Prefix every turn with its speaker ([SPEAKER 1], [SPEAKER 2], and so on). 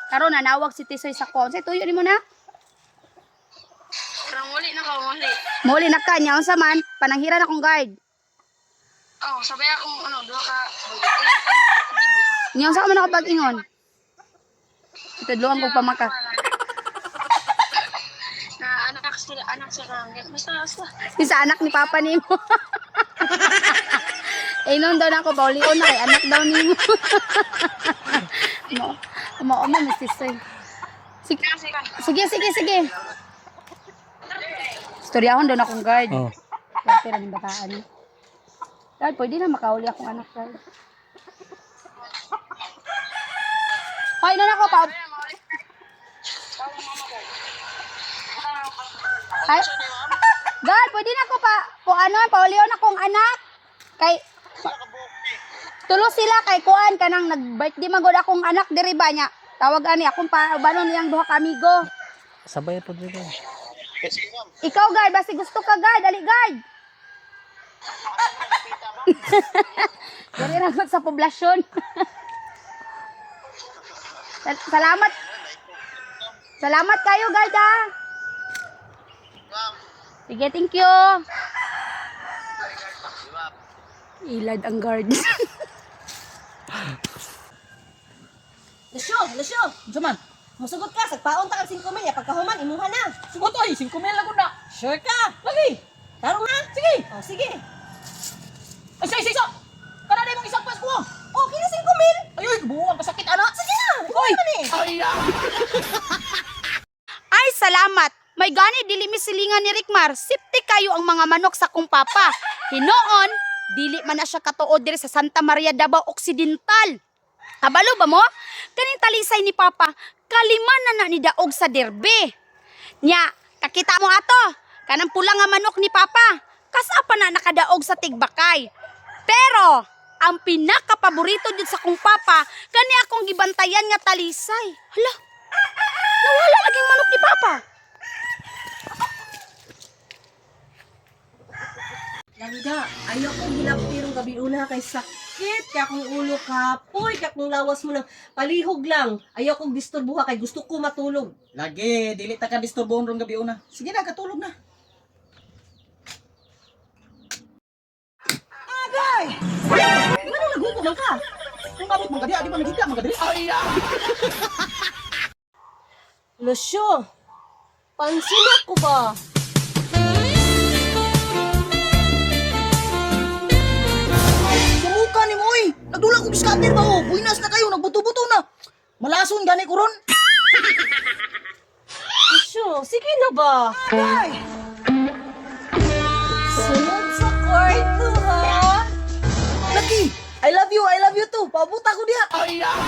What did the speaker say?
[SPEAKER 1] Karon nanawag si Tisoy sa ko. Unsay tuyo nimo na?
[SPEAKER 2] Karang muli na ka, muli.
[SPEAKER 1] Muli na ka nya unsa man pananghiran akong guard.
[SPEAKER 2] Oh, sabay akong ano, duha ka.
[SPEAKER 1] Nya unsa ka man ako pag-ingon? Itudloan ko pamaka.
[SPEAKER 2] Na anak sila, anak sila. Basta, basta.
[SPEAKER 1] Yung sa anak ni Papa nimo. Eh, noon daw na ako, baulion na kay anak daw nimo. Mo, mo, mo, Miss Tisoy. Sige, sige, sige, sige. Istoryahon daw na akong guard.
[SPEAKER 3] Oh.
[SPEAKER 1] Swerte ra ning bataan. Dad, pwede na makauli akong anak, dad. Hoy, noon ako pa. Ay, Guard, pwede na ako pa, po ano, paulion akong anak. Kay, tulo sila kay kuan kanang nag-birthday magod akong anak diri ba niya. Tawag ani akong pa ubanon niyang duha ka amigo.
[SPEAKER 3] Sabay po dito.
[SPEAKER 1] Ikaw guard, basi gusto ka guard, dali guard. Diri ra gud sa poblasyon. Salamat. Salamat kayo guard ah. Sige, thank you. Ilad ang guard.
[SPEAKER 4] Lusyo, Lusyo.
[SPEAKER 5] Unsa man?
[SPEAKER 4] Musugot ka, sagpaon ta kag 5 mil, ya pagkahuman imuha na.
[SPEAKER 5] Sugot oy, 5 mil lang na.
[SPEAKER 4] Sure ka?
[SPEAKER 5] Lagi.
[SPEAKER 4] Tarong ha?
[SPEAKER 5] Sige.
[SPEAKER 4] Oh, sige.
[SPEAKER 5] Ay, say, say, say. Kana na imong isang pas ko.
[SPEAKER 4] Oh, kini 5 mil.
[SPEAKER 5] Ay, oy, buang kasakit ana.
[SPEAKER 4] Sige na.
[SPEAKER 5] Oy.
[SPEAKER 4] Ikaw man eh.
[SPEAKER 5] Ay, ah.
[SPEAKER 1] Ay, salamat. May gani dili mi silingan ni Rikmar. Sipti kayo ang mga manok sa kong papa. Hinoon, dili man na siya katuod diri sa Santa Maria Davao Occidental. Kabalo ba mo? Kaning talisay ni papa, kalima na na ni daog sa derbe. Nya, kakita mo ato. Kanang pula nga manok ni papa. Kasa pa na nakadaog sa tigbakay. Pero, ang pinakapaborito jud sa kong papa, kani akong gibantayan nga talisay. Hala, nawala laging manok ni papa.
[SPEAKER 4] Langga, ayaw kong hilaptirong gabi una kay sakit kay akong ulo kapoy kay akong lawas mo lang palihog lang. Ayaw kong disturbuha kay gusto ko matulog.
[SPEAKER 5] Lagi, dili ta ka disturboon rong gabi una. Sige na, katulog na. Agay!
[SPEAKER 4] Ano nagugo man ka?
[SPEAKER 5] Kung abot man ka diya, di ba nagigda man ka diri? Ay, ah.
[SPEAKER 4] Lusyo, pansin ako ba?
[SPEAKER 5] Sumuka ni mo oy. Nagdula ko scatter ba oh. Buinas na kayo, nagbuto-buto na. Malason gani ko ron.
[SPEAKER 4] Lusyo, sige na ba?
[SPEAKER 5] Agay!
[SPEAKER 4] Sunod sa kwarto ha?
[SPEAKER 5] Lagi! I love you too. Paabot ako diha. Ay, ah.